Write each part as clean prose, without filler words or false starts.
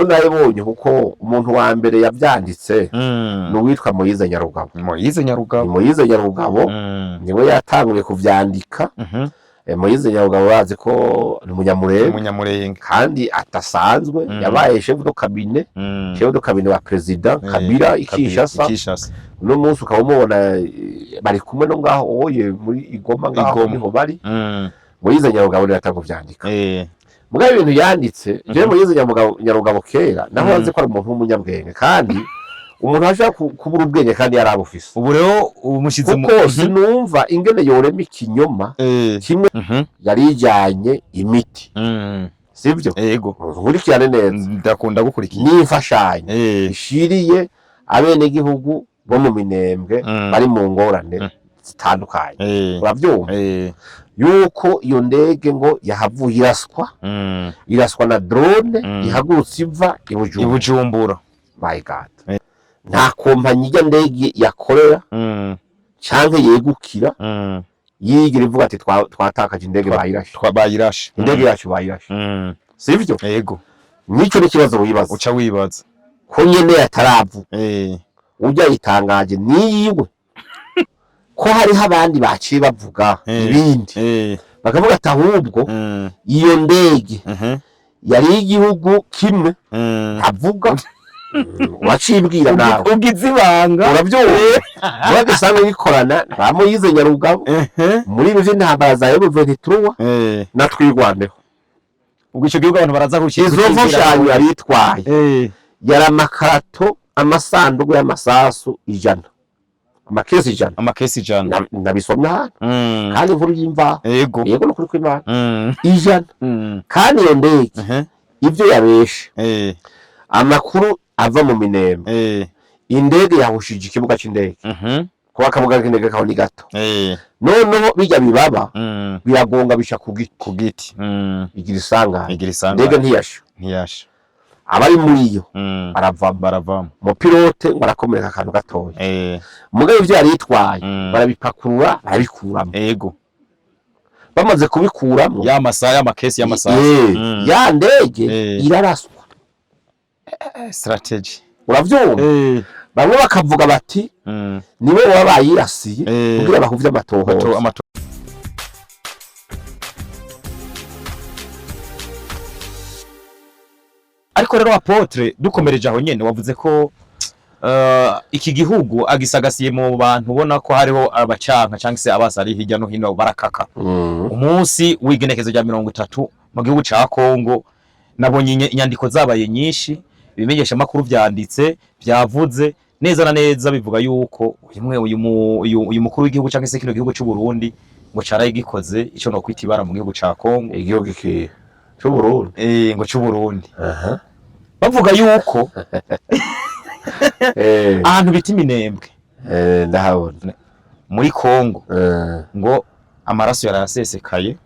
Nayibonye kuko umuntu wa mbere yavyanditse ni uwitwa Moyize Nyarugabo. Moyize Nyarugabo. Ni Moyize Nyarugabo, niwe yatanguye kuvyandika. Moyize Nyarugabo bazi ko ni umunyamurenge. Umunyamurenge. Kandi atasanzwe. Yabaye chef de cabinet, chef de cabinet wa président Kabila i Kinshasa. Kinshasa. Uno munsi ukaba umubona, bari kumwe no ngaho oye muri Igoma ngaho. Igoma. Niho bari. Moyize Nyarugabo niwe yatanguye kuvyandika. Mugabo ibintu yanditse, jewe Moyize Nyarugabo kera naho nzi ko ari umuntu w'umunyabwenge, kandi umuntu ashobora kubura ubwenge kandi yari abufise. Ubu rero umushize mu Kuko sinumva ingene yorema ikinyoma kimwe. Yari ijanye imiti, sivyo? Yego. Nkurikirane neza. Ndakunda gukurikiye. N'imfashanyo ishiriye abenegihugu bo mu Minembwe bari mu ngorane zitandukanye. Uravyumva yuko iyo ndege ngo yahavuye iraswa, iraswa na drone ihagurutse iva i Bujumbura. Ibujumbura. My God, nta kompanyi ijya ndege yakorera canke yegukira yigira ivuga ati twatakaje indege, bayirashe. Bayirashe. Indege yacu bayirashe, sivyo? Yego. Nico n'ikibazo wibaza. Uca wibaza. Ko nyene yataravuga, ujya yitangaje niyiwe, ko hariho abandi baciye bavuga ibindi, bakavuga ati ahubwo iyo ndege yari y'igihugu kimwe avuga, wacibwira nawe. Ugize ibanga. Urabyumva, bagasanga gikorana ba Moyize Nyarugabo muri ibi vy'intambara za M23 na Twirwaneho. Ubwo ico gihugu abantu baraza Izo mfashanyo yari itwaye yari amakarato, amasanduku y'amasasu 100, amakesi 100. Amakesi 100. Nabisomye hano kandi inkuru y'imvaho. Yego, nukuri kw'Imana, 100. Kandi iyo ndege, ivyo yabeshe, amakuru ava mu Minembwe, indege yahushije ikibuga c'indege, kuba akabuga k'indege kaho ni gato. Noneho bijya bibaba biragonga bisha ku giti. Ku giti. Igira isanganya. Igira isanganya. Indege ntiyasha. Ntiyasha. Abari muri yo baravamo. Baravamo. Umupilote ngo arakomereka akantu gatoya. Mugabo ivyo yari yitwaye barabipakurura, barabikuramo. Bamaze kubikuramwo, Ya masaha y'amakesi y'amasaha. Ya ndege iraraswa. Strategy. Uravyumva, bamwe bakavuga bati niwe baba bayirasiye kugira bahuvye amatohoza. Ariko rero apôtre, dukomereje aho nyene, wavuze ko iki gihugu agisagasiye mu bantu, ubona ko hariho abacanka cyangwa se abasa ari hirya no hino barakaka. Umunsi w'igenekezo rya 30 mu gihugu ca Kongo nabonye inyandiko zabaye nyinshi, ibimenyesha makuru vyanditse, vyavuze neza na neza, bivuga yuko uyu mwe uyu mu- uyu uyu mukuru w'igihugu cyangwa se kino gihugu c'u Burundi ngo caraye gikoze ico no kwita ibara mu gihugu ca Kongo. Igihugu iki c'Uburundi? Ngo c'u Burundi. Bavuga yuko ahantu bita Iminembwe Ndahabona. muri Kongo ngo amaraso yarasesekaye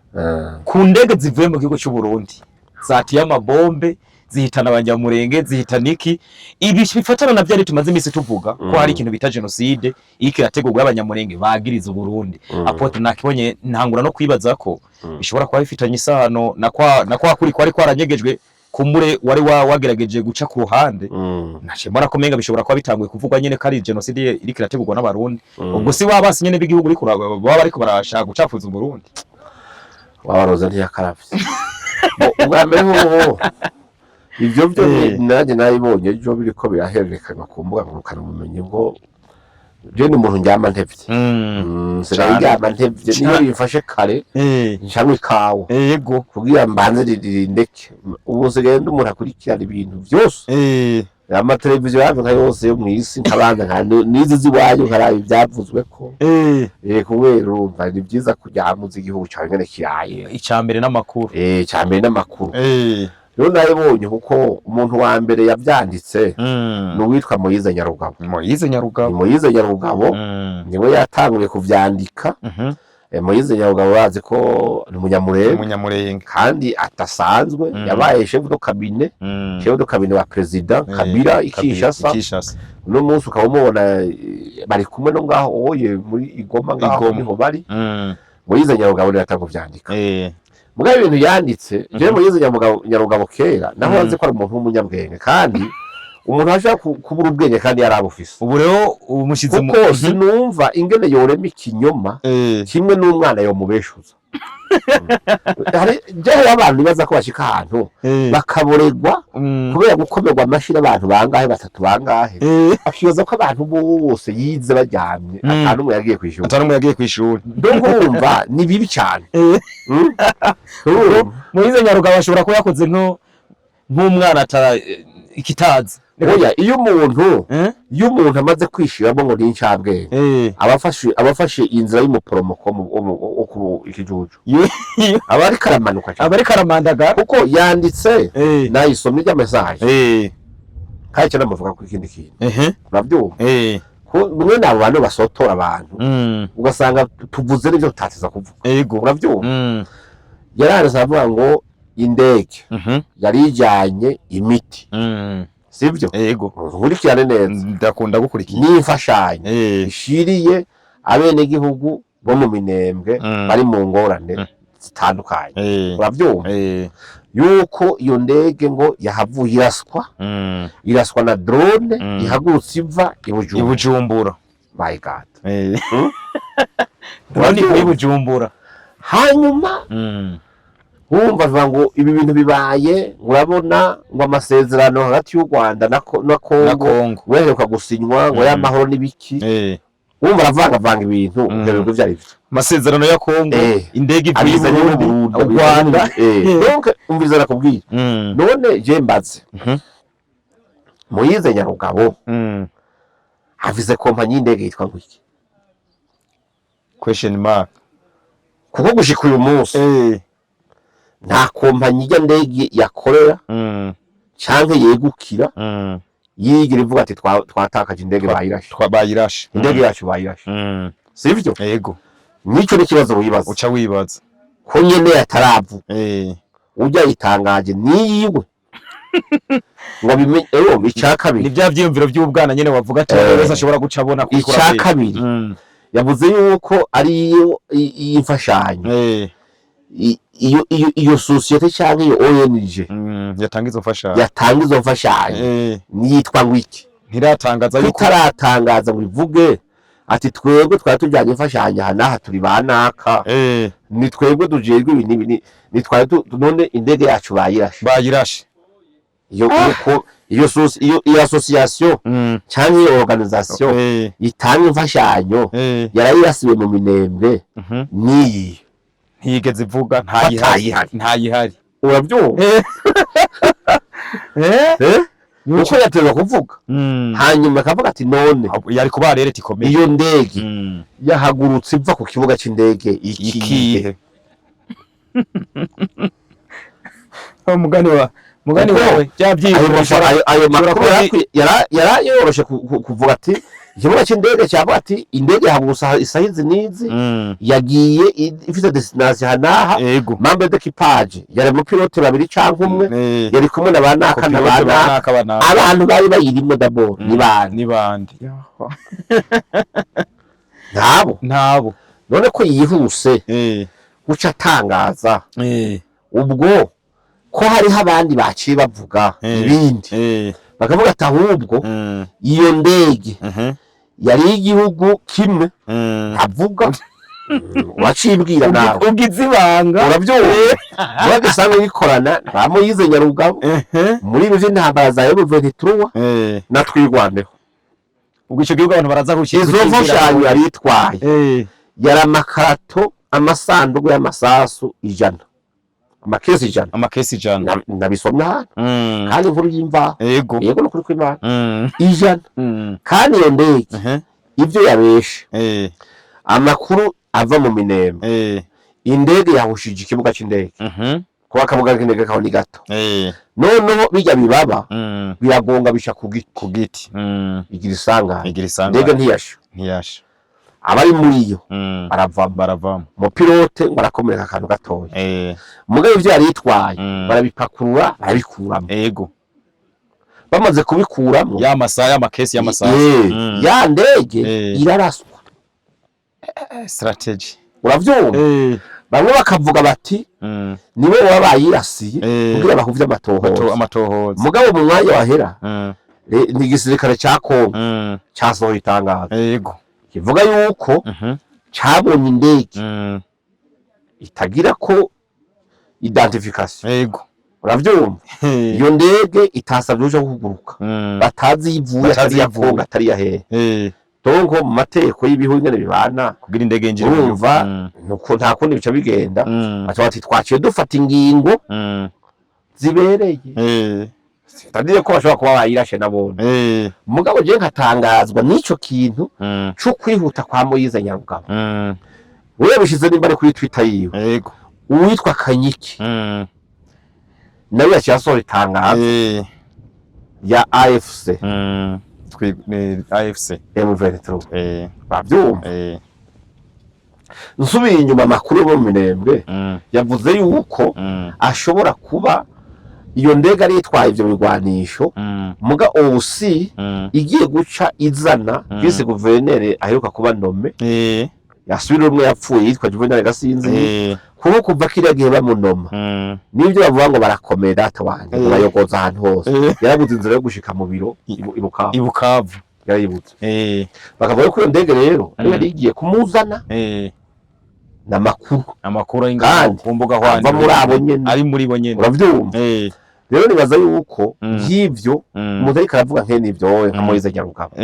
ku ndege zivuye mu gihugu cy'u Burundi zatiye amabombe, zihitana abanyamurenge, zihitana iki. Ibi bifatana na byari tumaze iminsi tuvuga ko hari ikintu bita genocide iriko irategurwa y'abanyamurenge bagiriza Uburundi. Apôtre, nakibonye ntangura no kwibaza ko bishobora kuba bifitanye isano na kwa kuri kwari kwaranyegejwe, kumure wari wagerageje guca ku ruhande. Naciye mbona ko menga bishobora kuba bitanguye kuvugwa nyene ko ari genocide iriko irategurwa n'Abarundi. Ubwo si wa basi nyene b'igihugu baba bariko barashaka gucafuza Uburundi? Wabaroza ntiyakaravye. Ubwa mbere hoho ivyo byo nanjye nabibonye ejo biriko birahererekanywa ku mbuga ngurukanabumenyi, ngo je ni umuntu ndyama ntevye. Nsigaye ndyama ntevye, niyo bimfashe kare ncanywa ikawa kugira mbanze ririndeke. Ubu nsigaye ndi umuntu akurikirana ibintu vyose, amateleviziyo hafi nka yose yo mw'isi, nkabanza nka nizi z'iwanyu nkaraba ivyavuzweko. Kubera urumva ni vyiza kuryama uzi igihugu cawe ingene kiraye. Icambere n'amakuru. Icambere n'amakuru. Rero nabibonye kuko umuntu wa mbere yavyanditse ni uwitwa Moyize Nyarugabo. Moyize Ni Nyarugabo. Moyize Nyarugabo, niwe yatanguye kuvyandika. Moyize Nyarugabo bazi ko ni umunyamurenge. Umunyamurenge. Kandi atasanzwe. Yabaye chef de cabinet, chef de cabinet wa président Kabila i Kinshasa. Kinshasa. Uno munsi ukaba umubona, bari kumwe no ngaho oye muri Igoma ngaho. Igoma. Niho bari. Moyize Nyarugabo niwe yatanguye kuvyandika. Mugabo ibintu yanditse, jewe Moyize Nyarugabo kera naho nzi ko ari umuntu w'umunyabwenge, kandi umuntu ashobora kubura ubwenge kandi yari abufise. Ubu rero umushize mu Kuko sinumva ingene yorema ikinyoma kimwe n'umwana yomubeshuza. Hari jewe abantu bibaza ko bashika ahantu bakaboregwa kubera gukomerwa amashyi n'abantu bangahe, batatu, bangahe, akibaza ko abantu bose yize baryamye, ata n'umwe yagiye kw'ishuri. Atari umwe yagiye kw'ishuri. Donc urumva ni bibi cyane. Urumva? Moyize Nyarugabo ashobora kuba yakoze nk'umwana atara ikitazi. Oya, iyo umuntu iyo umuntu amaze kwishiramo ngo ni incabwenge, aba afashe inzira y'umuporomoko wo ku ikijuju, aba ariko aramanuka cyane. Aba ariko aramandaga. Kuko yanditse, nayisomye ijya message, kandi icyo namuvuga ku ikindi kintu, urabyumva, ko mwe abo bantu basotora abantu, ugasanga tuvuze n'ibyo tutatiza kuvuga. Urabyumva? Yaranditse avuga ngo indege yari ijyanye imiti, sibyo? Ego. Nkurikirane neza. Ndakunda gukurikira. N'imfashanyo ishiriye abenegihugu bo mu Minembwe bari mu ngorane zitandukanye. Urabyumva? Yuko iyo ndege ngo yahavuye iraswa, iraswa na drone ihagurutse iva i Bujumbura. I Bujumbura. My God! Drone ivuye i Bujumbura. Hanyuma wumva avuga ngo ibi bintu bibaye, ngo urabona ngo amasezerano hagati y'u Rwanda na na Kongo Kongo ngo yaheruka gusinywa, ngo y'amahoro n'ibiki. Wumva aravangavanga ibintu, ukayoberwa ivyo ari vyo. Amasezerano ya Kongo, indege ivuye i abizanye mu Burundi, Burundi, u Rwanda. Donc umviriza, nakubwiye. None je mbaze, Moyize Nyarugabo afise kompanyi y'indege yitwa ngo iki? Question mark. Kuko gushika uyu munsi nta kompanyi ijya ndege yakorera canke yegukira yigira ivuga ati twatakaje indege, bayirashe. Bayirashe. Indege yacu bayirashe. Sivyo? Ego. Nico n'ikibazo wibaza. Uca wibaza. Ko nyene yataravuga, ujya yitangaje niyiwe ngo abimenye. Ewo icya Ni kabiri, bya vyiyumviro by'ubwana nyene wavuga ati wese ashobora guca abona kuko icya kabiri, yavuze yuko ariyo y'imfashanyo, iyo sosiyete cyangwa iyo ONG Yatanga izo mfashanyo. Yatanga izo mfashanyo niyitwa ngo iki? Ntiratangaza yuko Itaratangaza ngo ivuge ati twebwe twari tujyanye imfashanyo aha n'aha, turi ba naka, ni twebwe tujejwe ibi n'ibi, ni twari none indege yacu bayirashe. Bayirashe. Iyo association cyangwa iyo organisation itanga imfashanyo yarayirasiwe mu Minembwe niyi? Ntiyigeze ivuga, ntayihari. Atayihari. Ntayihari. Urabyumva? Eh? Eh? Uko yaterwa kuvuga, hanyuma akavuga ati none Yari kuba rero ikomeye. iyo ndege yahagurutse iva ku kibuga c'indege ikihe? Ikihe? Mugani wa mugani Kuko wawe bya ayo byiyumviro ayo bishobora makuru kuba yarayoroshe kuvuga ati ikibuga c'indege cyavuga ati indege yahagurutse isaha izi n'izi, yagiye ifite destination aha n'aha, membre d'équipage yari mu pilote babiri canke umwe, yari kumwe na ba naka na ba copilote ba naka. Naka ba naka. Abantu bari bayirimwo d'abord ni bande? Ni bande? Ntabo. Ntabo. None ko yihuse guca atangaza, ubwo ko hariho abandi baciye bavuga ibindi, bakavuga ati ahubwo iyo ndege yari y'igihugu kimwe, avuga wacibwira nawe. Ugize ibanga. Urabyumva, bagasanga gikorana ba Moyize Nyarugabo muri ibi vy'intambara za M23 na Twirwaneho. Ubwo ico gihugu abantu baraza Izo mfashanyo yari itwaye yari amakarato, amasanduku y'amasasu 100, amakesi 100. Amakesi 100. Nabisomye hano, kandi inkuru y'imvaho. Yego, nukuri kw'Imana, 100. Kandi iyo ndege, ibyo yabeshe, amakuru ava mu Minembwe, indege yahushije ikibuga c'indege, kuba akabuga k'indege kaho ni gato. Noneho bijya bibaba biragonga bisha ku giti. Ku giti. Igira isanganya. Igira isanganya. Indege ntiyasha. Ntiyasha. Abari muri yo baravamo. Baravamo. Umupilote ngo arakomereka akantu gatoya. Mugabo ivyo yari yitwaye barabipakurura, barabikuramo. Bamaze kubikuramo, Ya masaha y'amakesi y'amasaha. Ya ndege iraraswa. Strategy. Uravyumva? Bamwe bakavuga bati nibo baba bayirasiye kugira bahuvye amatohoza. Amatohoza. Mugabo mu mwanya wahera, ni igisirikare ca Kongo casohoye itangazo kivuga yuko cabonye indege itagira ko identification. Uravyumva? Iyo ndege itasabye uja kuguruka, batazi iyo ivuye, Batazi atari iya iyo ivuye. Kongo, atari iya hehe. Donc mu mategeko y'ibihugu ingene bibana, Kugira indege yinjire mu gihugu. urumva, nuko nta kundi bica bigenda. Baca bati twaciye dufata ingingo zibereye. C'est-à-dire ko bashobora kuba bayirashe nabone. Mugabo je nkatangazwa n'ico kintu co kwihuta kwa Moyize Nyarugabo. Wewe bishize nimba ari kuri Twitter yiwe, uwitwa Kanyiki nawe yaciye asohora itangazo ya AFC Ni AFC. M23. Bavyumva? Nsubiye inyuma, amakuru yo mu Minembwe yavuze yuko ashobora kuba iyo ndege ari itwaye ivyo bigwanisho, muga OC igiye guca izana vice gouverneur aheruka kuba nommé, yasubira umwe yapfuye yitwa Juvenal Gasinzi, kuko kuva kiriya gihe bamunoma, nibyo bavuga ngo barakomeye, data wanje, ngo bayogoza ahantu hose, yarabuze inzira yo gushika mu biro i Bukavu. I Bukavu. Yarayibuze. Bakavuga ko iyo ndege rero ariyo yari igiye kumuzana. N'amakuru Amakuru ari ngaho Kandi ku mbuga ava muri abo nyene. Ari muri bo nyene. Uravyumva? Rero nibaza yuko nk'ivyo umuntu ariko aravuga nk'ivyo, wowe nka Moise Nyarugabo,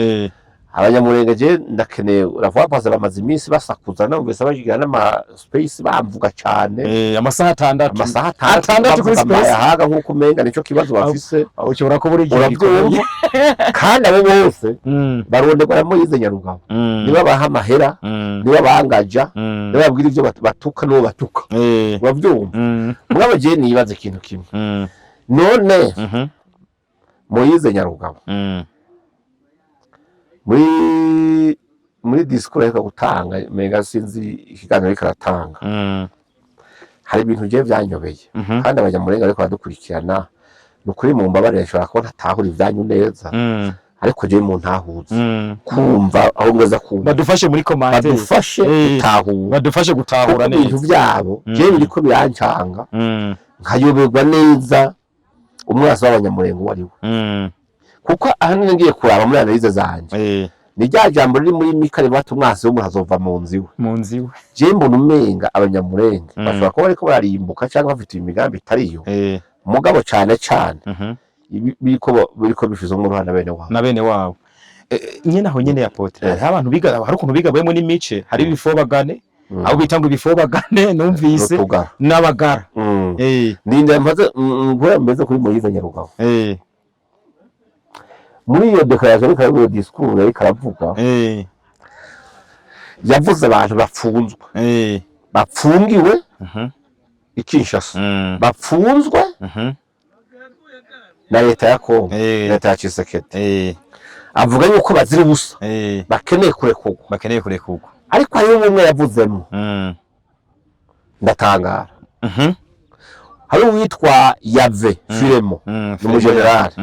Abanyamurenge, je ndakeneye uravuga passe bamaze iminsi basakuza, numvise bagira n'ama space bamvuga cane. Amasaha 6. Amasaha 6 kuri 6 space. Bayahaga nk'uko umenga nico kibazo bafise. Aho ushobora kuba uri igihe. Uravyumva? Kandi abo bose baronderwa na Moise Nyarugabo, niba baha amahera, niba bangaja, niba babwira ivyo batuka n'uwo batuka. Uravyumva? Mugabo je nibaza ikintu kimwe. None Moise Nyarugabo muri discours aheruka gutanga, menga sinzi ikiganiro ariko aratanga, hari ibintu je vyanyobeye. Kandi Abanyamurenga ariko baradukurikirana, ni ukuri mu mbabarire, nshobora kuba ntatahura ivyanyu neza, ariko jewe mu ntahuza kumva aho ngeza kumva. Badufashe muri commentaire. Badufashe gutahura. Badufashe gutahura Kuko ibintu neza. vyabo jewe biriko birancanga, nkayoberwa neza umwasi w'Abanyamurenga uwo ari we. Kuko ahanini ngiye kuraba muri analyse zanje, ni rya jambo riri muri Mika rivuga ati umwasi w'umuntu azova mu nzu iwe. Mu nzu iwe. Jewe mbona umenga Abanyamurenge bashobora kuba bariko bararimbuka cyangwa bafite imigambi itariyo, mugabo cane cane biriko bifizemwo uruhare na bene wabo. Na bene wabo. Nyene aho nyene ya potre, hariho abantu biga, hari ukuntu bigabayemo n'imice, hari ibifobagane, abo bita ngo ibifobagane numvise N'utugara. N'abagara. Ninda maze guhera meze kuri Moyize Nyarugabo, muri iyo déclaration ariko aravuga, discours ariko aravuga, yavuze abantu bapfunzwe, bapfungiwe i Kinshasa, bapfunzwe na leta ya Kongo, leta ya Tshisekedi. Avuga yuko bazira ubusa, bakeneye kurekurwa. Bakeneye kurekurwa. Ariko hariho umwe yavuzemo, ndatangara. Hari uwitwa Yave Firemo, ni umujenerali.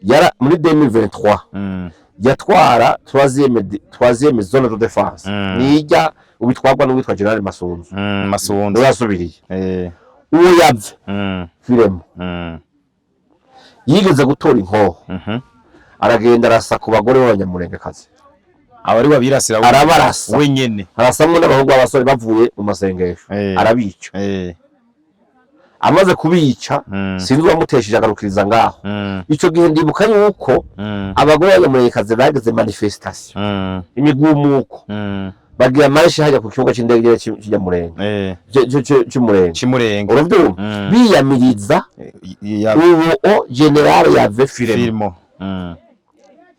Yara muri 2023 yatwara troisième zone de défense, nijya ubitwarwa n'uwitwa General Masunzu. Masunzu. Niwe yasubiriye. Uwo Yave Firemo yigeze gutora inkoho, aragenda arasa ku bagore b'Abanyamurengekazi. Aba ari babirasira Arabarasa. wenyene. Arasamwo n'abahungu b'abasore bavuye mu masengesho, arabica. Amaze kubica, sinzi uwamutesheje, agarukiriza ngaho. Ico gihe ndibuka yuko abagore b'Abanyamurengekazi bagize manifestation, imigumuko, bagira marche hajya ku kibuga c'indege c'Inyamurenge, c'Umurenge. C'Imurenge. Uravyumva? Biyamiriza Ya uwo général Yave Firemo. Firmo.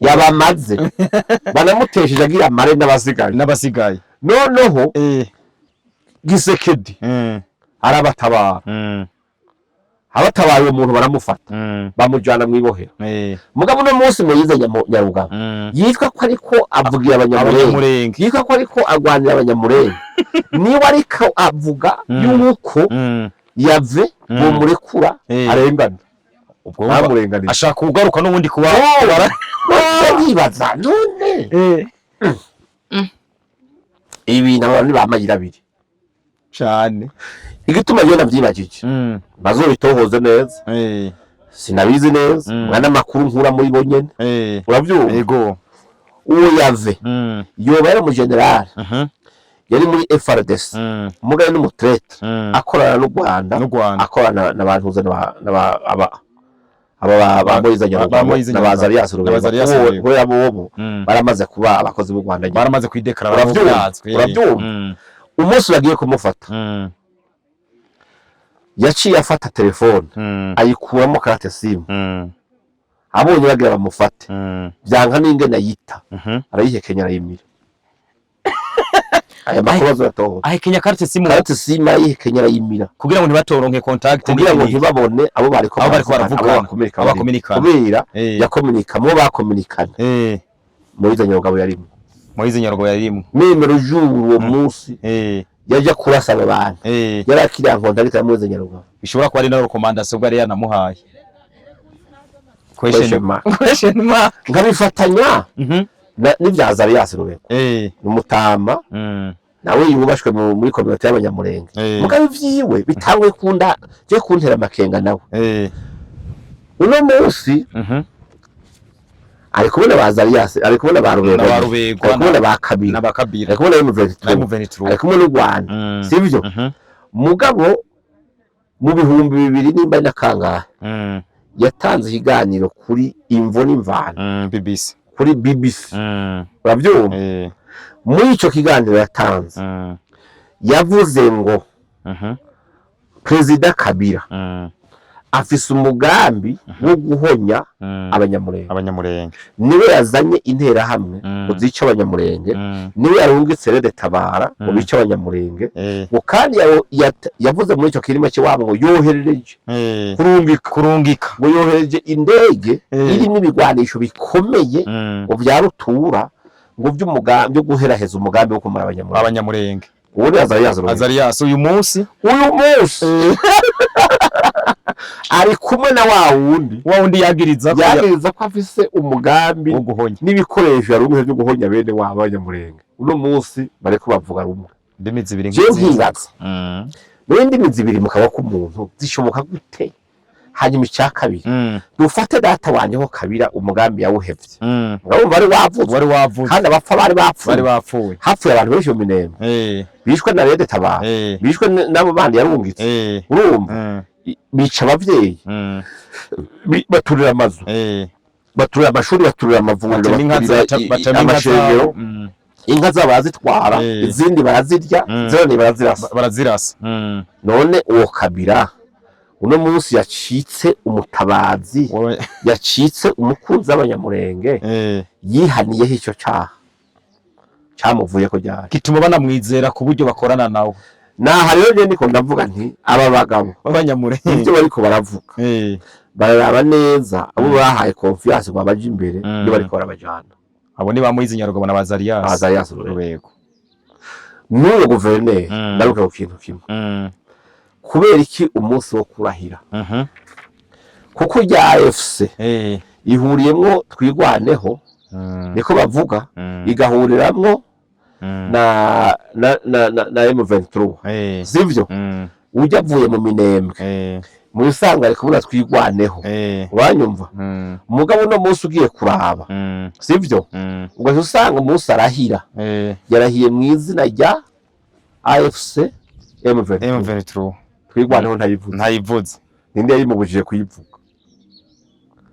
Yabamaze, banamutesheje agira amare n'abasigaye. N'abasigaye. Noneho Gisekedi arabatabara. Abatabaye uwo muntu baramufata, bamujana mw'ibohero. Mugabo uno munsi Moyize Nyarugabo yitwa ko ariko avugira Abanyamurenge, Abanyamurenge. yitwa ko ariko agwanira Abanyamurenge, niwe ariko avuga yuko Yave bomurekura, arengana. Ubwo wumva Bamurenganije. ashaka kugaruka n'ubundi kuba. None nkibaza none ibintu abantu ni ba mayira abiri. Cane. Igituma rero navyibajije, bazobitohoze neza, sinabizi neza, mwana amakuru nkura muri bo nyene. Uravyumva? Ego. Uwo yave yoba yari umugenerali, yari muri FARDC, mugabo n'umu traître, akorana n'u Rwanda, N'u Rwanda. akorana n'abantuza n'aba aba aba ba Moise Ba Nyarugabo Moise na ba Nyarugabo. Azarias Na ba Azarias Rubega, Rubega. kubera bobo baramaze kuba abakozi b'u Rwanda nyine. Baramaze kwideklarara. Uravyumva? Birazwi. Uravyumva? Umunsi bagiye kumufata, yaciye afata telefone, ayikuramo carte SIM. Abonye bagira bamufate, byanka n'ingene ayita, arayihekenya, arayimira. Aya makuru azoyatohoza. Ahekenya carte SIM? Carte SIM arayihekenya, arayimira. Kugira ngo ntibatoronke contact. Kugira ngo n'ibindi. ntibabone abo bariko Abo bariko baravugana, baravugana. abo bakominika. Abo bakominikana. Kubera yakominika mu bakominikana, muri Nyarugabo yarimo. Moise Nyarugabo yarimwo. Même le jour, uwo munsi yaja kurasa abo bantu, yari akiri en contact na Moise Nyarugabo. Bishobora kuba ari na recommandation ubwo yari yanamuhaye. Question mark. Question mark. Nkabifatanya n'ivya Azarias Rubego, n'umutama nawe yubashwe muri communauté y'Abanyamurenge. Mugabo ivyiwe bitanguye kunda je kuntera amakenga nawe. Uno munsi ari kubona ba Azarias, ari kubona ba Rubego, Na ba Rubego, ari kubona ba Kabila, n'aba Kabila, ari kubona M23, na M23, ari kumwe n'u Rwanda, sivyo? Mhm. Mugabo mu 2000 nimba ari na kangahe, yatanze ikiganiro kuri Imvo n'Imvano, BBC. Kuri BBC. Uravyumva? Muri ico kiganiro yatanze, yavuze ngo Perezida Kabila afise umugambi wo guhonya Abanyamurenge. Abanyamurenge. Niwe yazanye Interahamwe ngo zice Abanyamurenge, niwe yarungitse RED Tabara ngo bice Abanyamurenge, ngo kandi yavuze muri ico kirima cy'iwabo ngo yoherereje kurungika, Kurungika. ngo yohereje indege irimo ibigwanisho bikomeye, ngo vya rutura, ngo vy'umugambi byo guheraheza umugambi wo kumara Abanyamurenge. Abanyamurenge. Uwo ni Azarias Rubega. Azarias uyu munsi. Uyu munsi ari kumwe na wa wundi wa wundi yagiriza ko yagiriza ko afise umugambi wo guhonya n'ibikoresho yarungitse byo guhonya bene wabo Abanyamurenge. Uno munsi bariko bavuga rumwe. Indimi zibiri Jewe nk'izi. nkibaza, muri indimi zibiri mu kaboko k'umuntu zishoboka gute? Hanyuma icya kabiri, dufate data wanje ho Kabira umugambi yawuhevye, urumva wari wavuzwe, Wari wavuze. kandi abapfa bari bapfuye. Bari bapfuye. Hapfuye abantu benshi mu Minembwe, bishwe na RED Tabara, bishwe n'abo bandi yarungitse. Urumva, bica abavyeyi, baturira amazu, baturira amashuri, baturira amavuriro, Batema inka baturira batema inka amashengero, zabo. Inka zabo barazitwara, izindi barazirya, izindi barazirasa. Barazirasa. None uwo Kabira uno munsi yacitse umutabazi, yacitse umukunzi w'Abanyamurenge, yihaniyeho ico caha camuvuyeko ryari? Gituma banamwizera ku buryo bakorana nawe. Naha rero je ndiko ndavuga nti aba bagabo, b'Abanyamurenge, ivyo bariko baravuga, bararaba neza abo bahaye confiance ngo babaje imbere, iyo bariko barabajana. Abo ni ba Moise Nyarugabo na Bazarias. Azarias Rubego. Rubego. N'uwo guverineri, ndaruka ku kintu kimwe. Kubera iki umunsi wo kurahira, kuko rya AFC ihuriyemwo Twigwaneho, niko bavuga, igahuriramwo na M23, sivyo? Ujya avuye mu Minembwe, mu isanga ari kubona Twigwaneho. Uranyumva? Mugabo uno munsi ugiye kuraba, sivyo, ugaca usanga umunsi arahira, yarahiye mu izina rya AFC M23. M23. Twigwaneho ntayivuze. Ntayivuze. Ninde yayimubujije kuyivuga?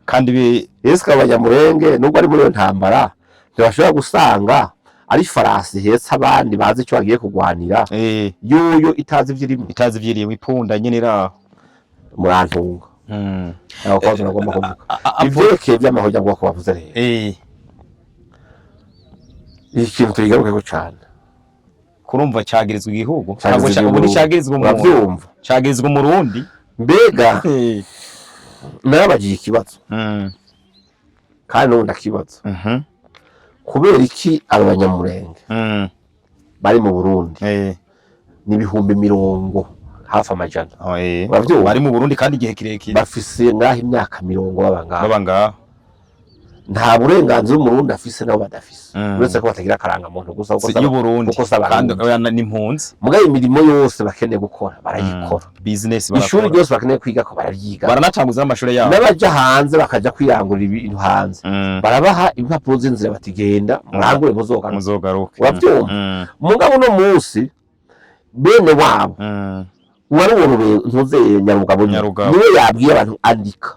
Kandi bi Ese Abanyamurenge, nubwo ari muri iyo ntambara, ntibashobora gusanga ari farasi ihetse abandi bazi icyo bagiye kurwanira, yuyo itazi ibyo irimo? Itazi ivyiriwe, ipunda nyene iraho. Murantunga, aho kabazo nagomba kuvuga ivyerekeye vy'amahoro ngo bavuze rero, iki kintu tuyigarukeko cane. Kurumva cagirizwa igihugu. Cagirizwa Ntabwo ubu igihugu. nticagirizwa umuntu. Uravyumva? Cagirizwa Umurundi. Mbega narabagiye ikibazo, kandi n'ubu ndakibazo: kubera iki aba Banyamurenge bari mu Burundi, ni 300,000, hafi amajana, Oh, eh. uravyumva, Bari mu Burundi kandi igihe kirekire, bafise ngaho imyaka 40 baba ngaho, baba ngaho. Nta burenganzira Umurundi afise nabo badafise, uretse ko batagira akarangamuntu gusa, kuko Si y'Uburundi, kuko si kandi Abarundi. Oya, ni impunzi. Mugabo imirimo yose bakeneye gukora barayikora. Business Ishuri barakora. ryose bakeneye kwigako bararyiga. Baranatanguza n'amashuri yabo. N'abaja hanze bakaja kwirangurira ibintu hanze, barabaha impapuro z'inzira bati: "Genda murangure, muzogaruke." Muzogaruke. Uravyumva? Mugabo uno munsi bene wabo, uwari uwo ntuze Nyarugabo nyene, Nyarugabo. niwe yabwiye abantu andika,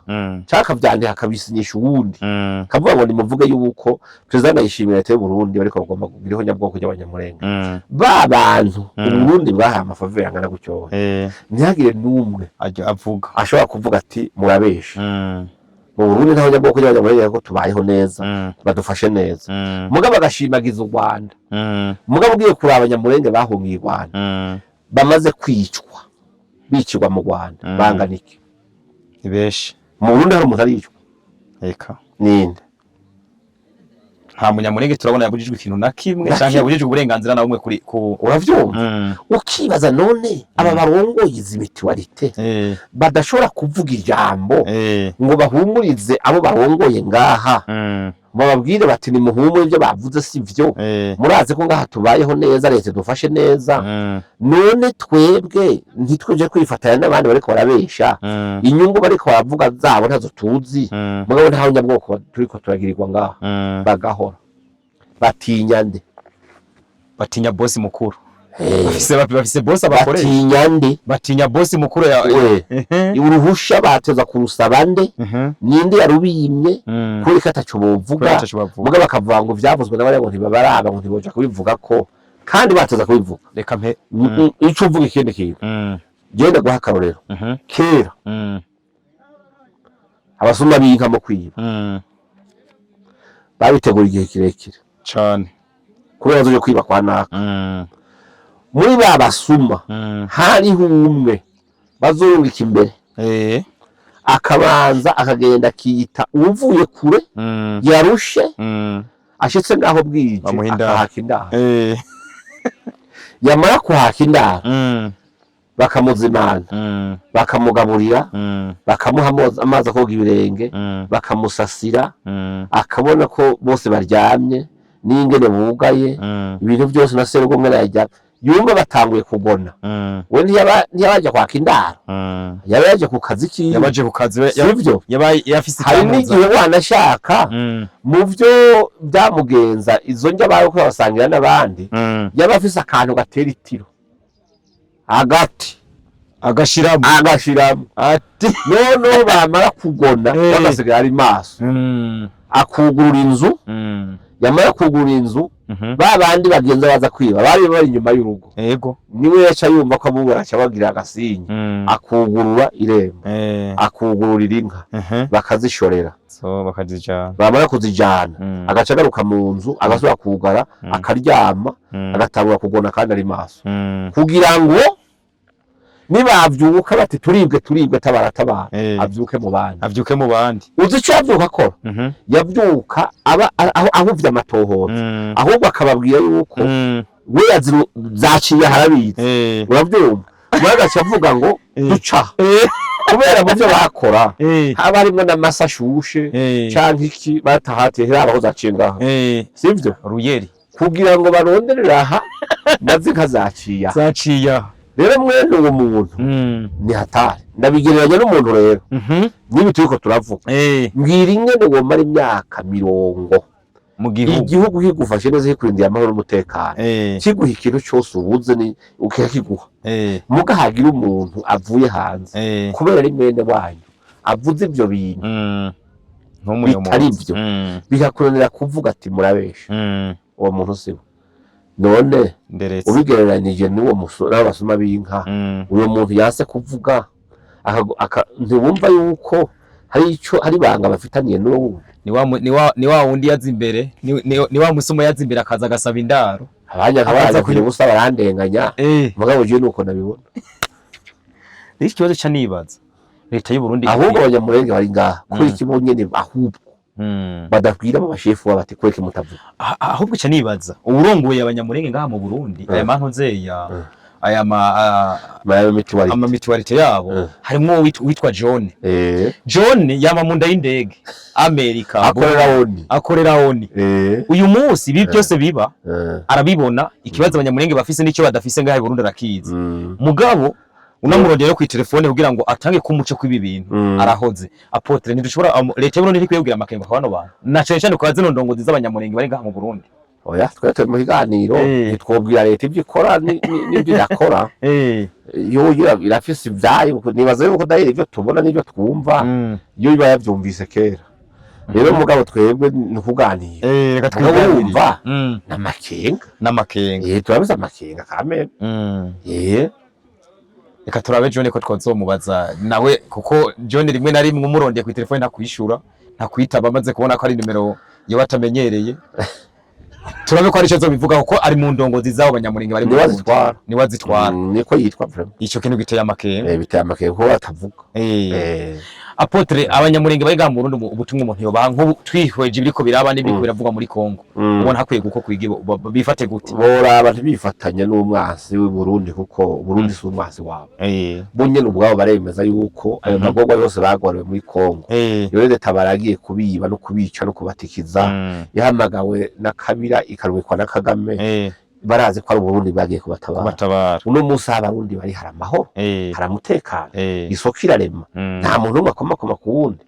canke akavyandika akabisinyisha uwundi, kavuga ngo nimuvuge yuko Perezida Ndayishimiye, leta y'u Burundi bariko bagomba kugira ihonyabwoko ry'Abanyamulenge. Ba bantu Uburundi bwahaye amafaveur angana gutyo, ntihagire n'umwe Ajya avuga. ashobora kuvuga ati: "Murabesha, mu Burundi nta honyabwoko ry'Abanyamulenge kuko tubayeho neza, badufashe neza." Mugabo agashimagiza u Rwanda. Mugabo ugiye kuraba Abanyamulenge bahungiye i Rwanda, bamaze kwicwa, bicirwa mu Rwanda, bangana iki? Ni benshi. Mu Burundi hari umuntu aricwa? Eka. Ninde? Nta Munyamurenge turabona yabujijwe ikintu na kimwe Na canke kimwe. yabujijwe uburenganzira na bumwe kuri ku Uravyumva? Ukibaza none aba barongoye izi mutualité badashobora kuvuga ijambo ngo bahumurize abo barongoye ngaha, bababwire bati: "Nimuhumure, ibyo bavuze si vyo, murazi ko ngaha tubayeho neza, leta idufashe neza." None twebwe ntitwije kwifatanya n'abandi bariko barabesha? Inyungu bariko baravuga zabo ntazo tuzi. Mugabo nta nyabwoko turiko turagirirwa ngaha. Bagahora batinya nde? Batinya bosi mukuru. Bafise bosi abakoresha. Batinya nde? Batinya bosi mukuru ya We uruhusha bateza kurusaba nde? Ninde yarubimye? Kubera ko ataco bovuga. Kubera ataco bavuga. Mugabo bakavuga ngo vyavuzwe n'abariya, ngo ntibabaraba, ngo ntiboja kubivuga ko kandi bateza kubivuga. Reka mpe. Ico uvuga ikindi kintu, genda guha akarorero. Kera abasuma b'inka mu kwiba babitegura igihe kirekire, Cane. kubera bazoja kwiba kwa naka. Muri ba basuma hariho umwe bazorungika imbere, akabanza akagenda akiyita uwuvuye kure, yarushe, ashitse ngaho bwije, Bamuha indaro. akahaka indaro. Yamara kuhaka indaro, bakamuzimana, bakamugaburira, bakamuha amazi akoga ibirenge, bakamusasira, akabona ko bose baryamye n'ingene bugaye, ibintu byose na serugo umwe arayajya, yumva batanguye kugona. We ntiyaba kwaka indaro, yaba yaje ku kazi kiwe. Yabaje ku kazi we. Sivyo? Yabaye yafise Hari icyamuzanye. n'igihe wanashaka mu byo byamugenza, izo njya bawe ko basangira n'abandi, yaba afise akantu gatera itiro hagati, Agashiramo. Agashiramo. Ati noneho bamara kugona, bagasigara ari maso, akugurura inzu. Yamara kugurura inzu, ba bandi bagenza baza kwiba bari bari inyuma y'urugo, niwe yaca yumva ko amubura, aca bagira agasinye, akugurura irembo, akugururira inka, bakazishorera. So bakazijana. Bamara kuzijana, agaca agaruka mu nzu, agasubira kugara, akaryama, agatangura kugona kandi ari maso, kugira ngo nibavyuka bati: "Turibwe, turibwe, tabara, tabara," avyuke mu bandi. Avyuke mu bandi. Uzi ico yavyuka akora? Yavyuka aba ahuvye amatohoza, ahubwo akababwira yuko we zaciye harabizi. Uravyumva? We agaca avuga ngo: "Duca," kubera mu byo bakora haba harimwo n'amase ashushe canke iki batahatiye, raba aho zaciye ngaha. Sivyo? Ruyeri. Kugira ngo baronderere aha nazo inka zaciye aha. Zaciye aha. Rero mwene uwo muntu ni hatari. Ndabigereranya n'umuntu rero n'ibi turiko turavuga. Mbwira ingene womara imyaka 40 Mu gihugu. igihugu kigufashe neza, kikurindiye amahoro n'umutekano, kiguha ikintu cyose ubuze ni ukakiguha, muga hagira umuntu avuye hanze, kubera ari mwene wanyu, avuze ivyo bintu Ntumuyomozi. bitari vyo, bikakunanira kuvuga ati: "Murabesha, uwo muntu siwe." None Nderetse. ubigereranije n'uwo musore n'abasuma b'inka, uwo muntu yase kuvuga ntiwumva yuko hari ico, hari ibanga bafitaniye n'uwo wundi? Ni wa wundi yaza imbere, ni wa musomo yaza imbere akaza agasaba indaro. Abanya Akaza nkabaza kugira ubusa barandenganya. Mugabo jewe nuko nabibona. Rero ikibazo ca nibaza, leta y'u Burundi Ahubwo Abanyamurenge bari ngaha kuri kimwe nyene, ahubwo badabwira abo bashefu babo bati: "Kweke mutavuga." Ahubwo ca nibaza uwurongoye Abanyamurenge ngaha mu Burundi, aya mantuzeya. aya ma Ama mutualité. Ama mutualité yabo, harimwo witwa John. John yama mu nda y'indege Amerika. Akorera ONU. Akorera ONU. Uyu munsi ibi byose biba arabibona. Ikibazo Abanyamurenge bafise n'icyo badafise ngaha i Burundi arakizi. Mugabo unamurondera ku telefone kugira ngo atange kumuco kw'ibi bintu, arahoze. Apôtre, ntidushobora leta y'u Burundi ntikwiye kugira amakenga kwa bano bantu, na cane cane kwa zino ndongozi z'Abanyamurenge bari ngaha mu Burundi? Oya, twe turi mu kiganiro, ntitwobwira leta ibyo ikora n'ibyo idakora. Yo irafise ibyayo. Nibaza yuko dahera ibyo tubona n'ibyo twumva, iyo iba yavyumvise kera. Rero mugabo twebwe ni ukuganira. Reka Mugabo twiganirire. wumva n'amakenga. N'amakenga. Turabize amakenga kamere. Reka turabe John ko twazomubaza nawe, kuko John rimwe na rimwe umurondeye ku telefone ntakwishura, ntakwitaba, amaze kubona ko ari nimero yoba atamenyereye. Turabe ko ari ico azobivuga, kuko ari mu ndongozi z'abo Banyamurenge bari mu Niwe Burundi. azitwara. Niwe azitwara. Niko yitwa vraiment. Ico kintu giteye amakenga. Biteye amakenga kuko batavuga. Apôtre, Abanyamurenge bari ngaha mu Burundi, ubutumwa umuntu yobaha, nk'ubu twihweje ibiriko biraba n'ibiriko biravugwa muri Kongo, ubona hakwiye guko kwiga bifate gute? Boraba ntibifatanye n'umwansi w'i Burundi, kuko Burundi si umwansi wabo. Bo nyene ubwabo baremeza yuko ayo magorwa yose bagorewe muri Kongo, iyo leta baragiye kubiba no kubica no kubatikiza, yahamagawe na Kabila ikarwikwa na Kagame, barazi ko ari Uburundi bagiye kubatabara. Kubatabara. Uno munsi aho Abarundi bari hari amahoro, hari umutekano, isoko irarema, nta muntu n'umwe akomakoma ku wundi.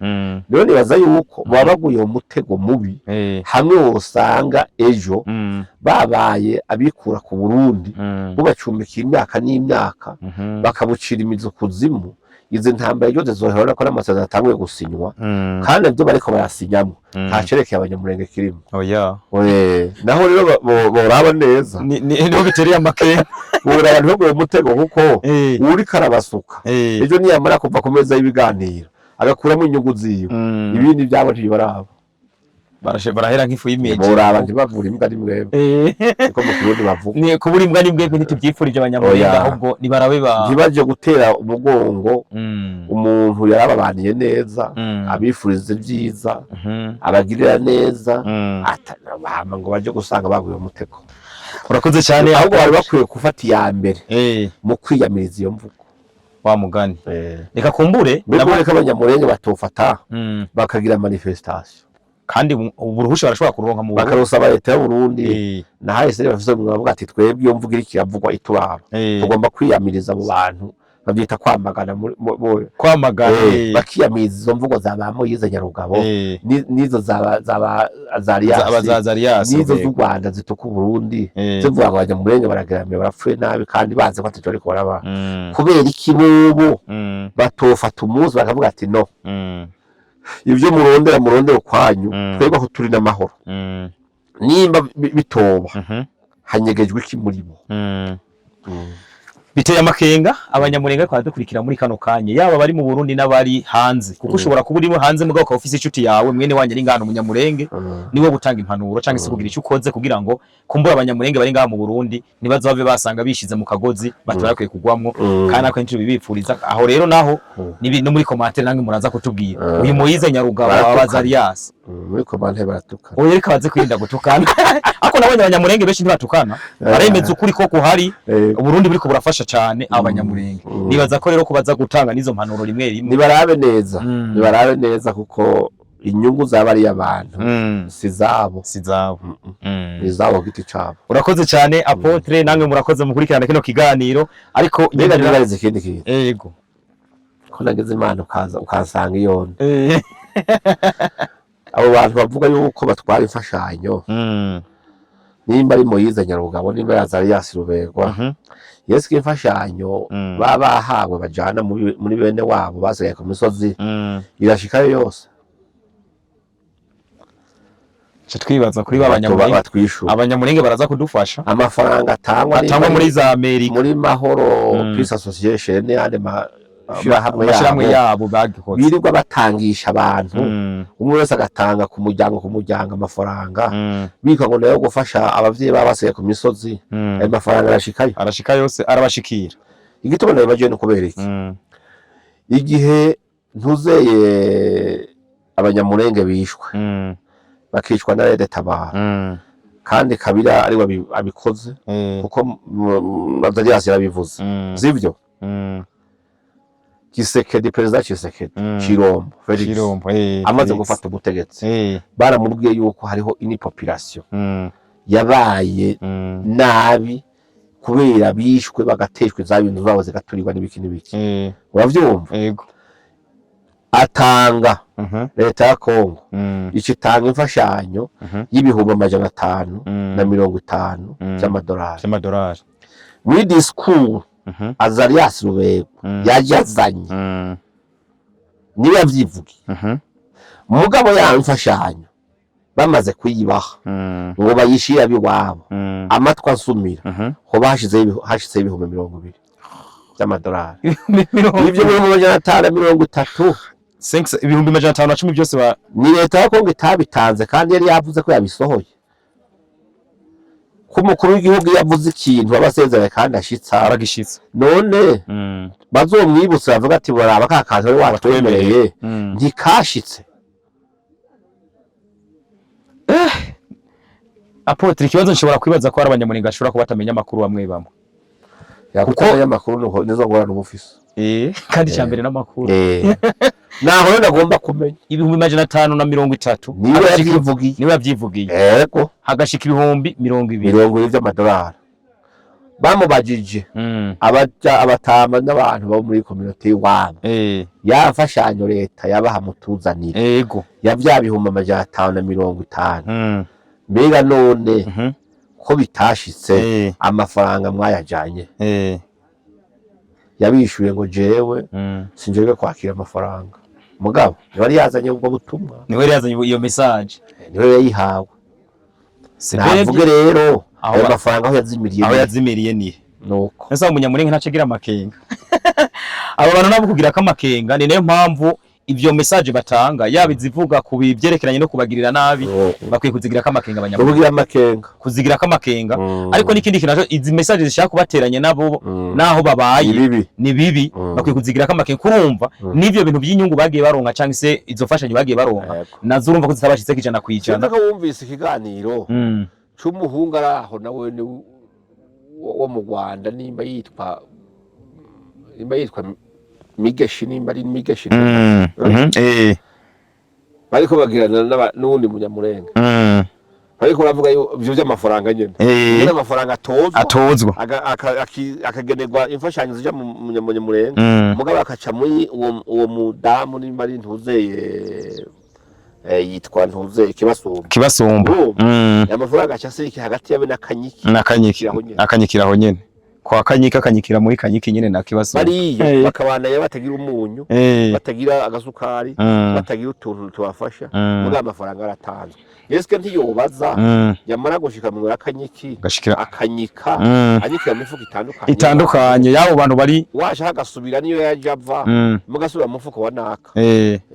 Rero nibaza yuko baba baguye mu mutego mubi, hamwe wosanga ejo babaye abikura ku Burundi, bubacumbikiye imyaka n'imyaka, bakabucira imizi kuzimu. Izi ntambara ejo zizohera ko n'amasezerano atanguye gusinywa, kandi ibyo bariko barasinyamwo nta cerekeye Abanyamurenge kirimo. Oya. Naho rero boraba neza. Niho bitereye amakenga. Boraba ntibaguye mu mutego, kuko uwuriko arabasuka ejo niyamara kuva ku meza y'ibiganiro agakuramo inyungu ziwe, ibindi byabo ntibibaraba. Barahera nk'ifu y'imiji. Boraba ntibavura imbwa ni mwebwe, niko mu Kirundi bavuga. Ni kubura imbwa n'imbwebwe, ntitubyifurije Abanyamurenge, Oya. ahubwo nibarabe ba Ntibaje gutera umugongo umuntu yarababaniye neza, abifuriza ibyiza, abagirira neza, hama ngo baje gusanga baguye mu mutego. Urakoze cyane. Ahubwo bari bakwiye gufata iya mbere mu kwiyamiriza iyo mvugo. Wa mugani, reka kumbure. Mbega reka Abanyamurenge batofata bakagira manifestation? Kandi ubu ruhusha barashobora kuronka mu Burundi. Bakarusaba leta y'u Burundi na HSR bafise mu bavuga ati: "Twebwe iyo mvugo iriko iravugwa ituraba, tugomba kwiyamiriza abo bantu." Bavyita kwamagana Kwamagana. Bakiyamiriza izo mvugo za ba Moyize Nyarugabo, n'izo za ba Azarias, Abazazariyasi. n'izo z'u Rwanda zituka Uburundi, zivuga ngo Abanyamurenge barageramiye, barapfuye nabi, kandi bazi ko ataco bariko baraba. Kubera iki bobo batofata umunsi bakavuga ati: "No, ibyo murondera murondera ukwanyu, twebwe aho turi n'amahoro"? Nimba bitoba, hanyegejwe iki muri bo? Biteye amakenga Abanyamurenge ariko baradukurikira muri kano kanya, yaba bari mu Burundi n'abari hanze, kuko ushobora kuba uri hanze mugabo ukaba ufise inshuti yawe, mwene wanyu ari ngahano Umunyamurenge, niwe gutanga impanuro cyangwa se kugira icyo ukoze kugira ngo kumbura Abanyamurenge bari ngaha mu Burundi ntibazove basanga bishize mu kagozi batari kugwamwo. Kandi nako ntibibipfuriza. Aho rero naho no muri commentaire nange muraza kutubwira uyu Moyize Nyarugabo, Baratukana. Abazarias. Muri commentaire baratukana. Oya, reka baze kwirinda gutukana, ariko nabonye Abanyamurenge benshi ntibatukana, baremeza ukuri ko kuhari. Uburundi buriko burafasha cyane Abanyamurenge. Nibaza ko rero ko baza gutanga n'izo mpanuro rimwe rimwe. Nibarabe neza, nibarabe neza, kuko inyungu zaba ari abantu, si zabo. Si zabo. Ni zabo ku giti cabo. Urakoze cyane, Apôtre. Namwe murakoze mukurikirana kino kiganiro, ariko Mbega nibarize ikindi kintu? Yego. Ko nagize Imana ukaza ukansanga iyo ndi, abo bantu bavuga yuko batwara imfashanyo, nimba ari Moyize Nyarugabo, nimba ari Azarias Ruberwa, Yesu, ko imfashanyo baba bahawe bajana muri bene wabo basigaye ku misozi, irashikayo yose? Ca twibaza kuri ba Banyamurenge. Batwishura. Abanyamurenge baraza kudufasha. Amafaranga atangwa nimba Atangwa ari muri za Amerika, muri Mahoro Peace Association n'ayandi mashirahamwe amashirahamwe yabo, yabo bagikoze, birirwa batangisha abantu, umwe wese agatanga ku muryango ku muryango amafaranga, bika ngo nayo gufasha abavyeyi baba basigaye ku misozi, ayo mafaranga arashikayo? Arashika yose, arabashikira. Igituma nabibagiwe ni ukubera iki? Igihe ntuzeye Abanyamurenge bishwe, bakicwa na RED Tabara, Kandi Kabila ari we abikoze, kuko Azarias yarabivuze, sivyo? Tshisekedi, perezida Tshisekedi, Chilombo Felix, Chilombo, amaze Felix. gufata ubutegetsi, baramubwiye yuko hariho une population yabaye nabi kubera bishwe, bagateshwa za bintu zabo, zigaturirwa n'ibiki n'ibiki. Uravyumva? Yego. Atanga, leta ya Kongo ica itanga imfashanyo y'ibihumbi 500 na 50 vy'amadolari. By'amadolari. Muri discours Azarias Ruberwa yaje azanye, niwe yavyivugiye, mugabo ya mfashanyo bamaze kuyibaha ngo bayishire abiwabo, amatwi asumira, hoba hashizeho 20,000 vy'amadolari. Ivyo 530,000. 510,000 byose ba Ni leta ya Kongo itabitanze, kandi yari yavuze ko yabisohoye, ko umukuru w'igihugu iyo avuze ikintu aba asezeranye kandi ashitsa. Aragishitse. None bazomwibutsa bavuga ati: "Baraba ka kantu wari watwemereye, ntikashitse." Apôtre, ikibazo nshobora kwibaza ko hari Abanyamurenga bashobora kuba batamenya amakuru bamwe bamwe. Kuko amakuru nuko nizo ngorane uba ufise. Kandi icya mbere n'amakuru. Naho rero nagomba kumenya. 530,000. Niwe yavyivugiye. Niwe yavyivugiye. Yego. Hagashika 20,000. 20 vy'amadolari bamubajije, abaja abatama n'abantu bo muri communauté iwabo, ya mfashanyo leta yabaha mutuzanire, ya vya 550,000, mbega none ko bitashitse, amafaranga mwayajanye? Yabishuye ngo: "Jewe sinjewe kwakira amafaranga." Mugabo niwe yari yazanye ubwo butumwa. Niwe yari yazanye iyo message. Niwe yayihawe. Sebebye. Navuge rero Aho ayo mafaranga aho yazimiriye. Aho yazimiriye nihe? Nuko. Ese Umunyamurenga ntaco agira amakenga? Aba bantu nabo kugira ko amakenga, ni nayo mpamvu ivyo message batanga, yaba izivuga ku bivyerekeranye no kubagirira nabi, bakwiye kuzigira ko amakenga Abanyamurenga. Kugira amakenga. Kuzigira ko amakenga. Ariko n'ikindi kintu naco, izi message zishaka kubateranya nabo naho babaye, ni bibi. Ni bibi. Bakwiye kuzigira ko amakenga, kurumva n'ivyo bintu by'inyungu bagiye baronka canke se izo mfashanyo bagiye baronka, nazo urumva ko zitabashitseko 100%. Sinzi ko wumvise ikiganiro c'umuhungu ari aho nawe ni wo mu Rwanda, nimba yitwa Migeshi, nimba ari Migeshi, bariko bagirana n'uwundi Munyamurenge, bariko baravuga ivyo vy'amafaranga nyene, nyene amafaranga atozwa, atozwa, akagenerwa imfashanyo zija mu Munyamurenge, mugabo akaca muri uwo mudamu, nimba ari ntuzeye, yitwa ntuzeye Kibasumba. Kibasumba. Urumva? Amafaranga aca asirika hagati yabe n'Akanyiki. Nakanyiki. Akanyikiraho nyene. Akanyikiraho nyene kwa Kanyika, akanyikira muri Kanyiki nyene na Kibasumba. Bariya bakabandanya batagira umunyu, batagira agasukari, batagira utuntu tubafasha, mugabo amafaranga aratanzwe. Yeske ntiyobaza, yamara gushika mu Akanyiki, gashikira akanyika, anyikira mu mifuko itandukanye. Itandukanye y'abo bantu bari. Washaka agasubira niyo yaje ava, mugasubira mu mufuko wa naka.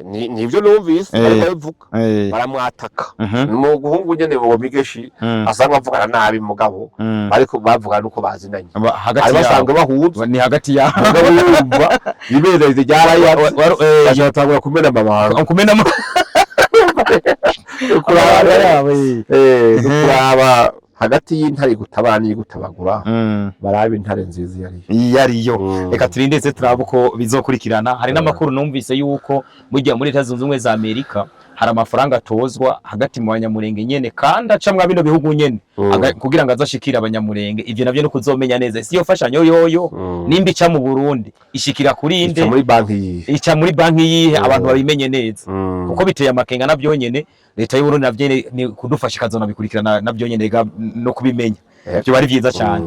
Nivyo numvise ariko abivuga, baramwataka. Mu guhungu nyene uwo Migeshi asanzwe avugana nabi, mugabo ariko bavuga nuko bazinanye. Hagati bari yabo. basanzwe bahuza. Ni hagati yabo. Mugabo yumva ibere ryarayatse, batangura kumena amabanga. Kumena Kuraba yabo. Kuraba hagati y'intare igutabara n'iyigutabagura, baraba intare nziza iyo ariyo. Iyo ariyo. Reka turindetse turabe uko bizokurikirana. Hari n'amakuru numvise yuko burya muri Leta Zunze Ubumwe za Amerika hari amafaranga atozwa hagati mu Banyamurenge nyene, kandi aca mwa bino bihugu nyene, kugira ngo azashikire Abanyamurenge. Ivyo navyo no kuzomenya neza si iyo fashanyo yoyo, nimba ica mu Burundi ishikira kuri inde? Ica muri banki yihe? Ica muri banki yihe? Abantu babimenye neza, kuko biteye amakenga navyo nyene. Leta y'u Burundi navyo nyene ni kudufasha ikazona bikurikirana navyo nyene, no kubimenya byo bari vyiza cyane.